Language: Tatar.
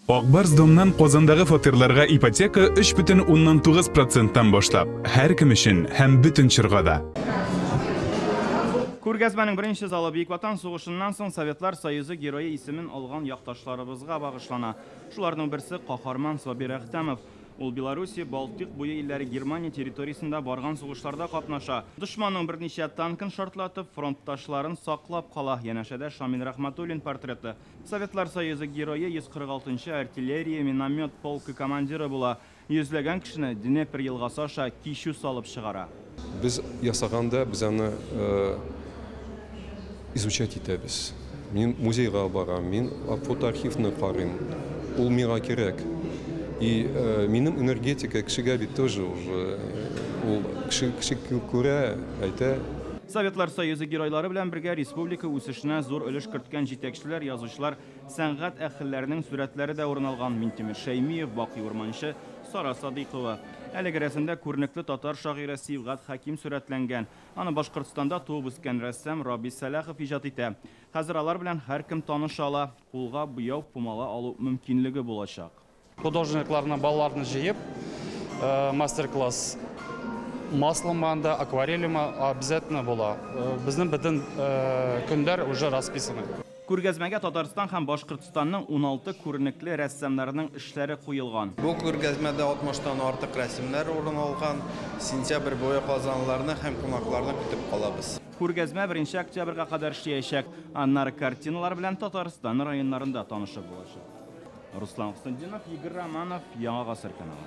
Ак Барс Домнан Казандагы фатирларга ипотека 3,9 проценттан башлап, һәркем өчен һәм бөтен чорга да. Күргәзмәнең беренче залы Бөек Ватан сугышыннан соң Советлар Союзы Герое исемен алган якташларыбызга багышлана. Шуларның берсе каһарман Сабир Әхтәмов. Ул Белоруссия, Балтыйк буе илләре, Германия территориясендә барган сугышларда катнаша. Дошманның берничә танкын шартлатып, фронтташларын саклап кала. Янәшәдә Шамил Рәхмәтуллин портреты. Советлар Союзы Герое 146 нчы артиллерия миномет полкы командиры була. Йөзләгән кешене Днепр елгасы аша кичү салып чыгара. Без ясаганда без аны изучать итәбез. Мин музейга барам, мин фотоархивны карыйм. Ул миңа кирәк. И минем энергетика кешегә бит тоже уже ул кеше кеше күрә, әйтә. Советлар Союзы геройлары белән бергә республика үсешенә зур өлеш керткән җитәкчеләр, язучылар, сәнгать әһелләренең сурәтләре дә урын алган. Минтимер Шәймиев, Бакый Урманче, Сара Садыйкова. Әлеге рәсемдә күренекле татар шагыйре Сибгат Хәким сурәтләнгән. Аны Башкортстанда туып үскән рәссам Рабис Сәлахов иҗат итә. Хәзер алар белән һәркем таныша ала, кулга буяу, пумала алу мөмкинлеге булачак. Художникларны, балаларны җыеп, мастер-класс маслом да, акварелем обязательно була. Безнең бөтен көннәр уже расписаны. Күргәзмәгә Татарстан һәм Башкортстанның 16 күренекле рәссамнарының эшләре куелган. Бу күргәзмәдә 60тан артык рәсемнәр урын алган. Сентябрь буе казанлыларны һәм кунакларны көтеп калабыз. Күргәзмә 1 октябрьгә кадәр эшләячәк. Аннары картиналар белән Татарстан районнарында танышып булачак. Руслан Хөснетдинов, Игорь Романов, Яңа Гасыр каналы.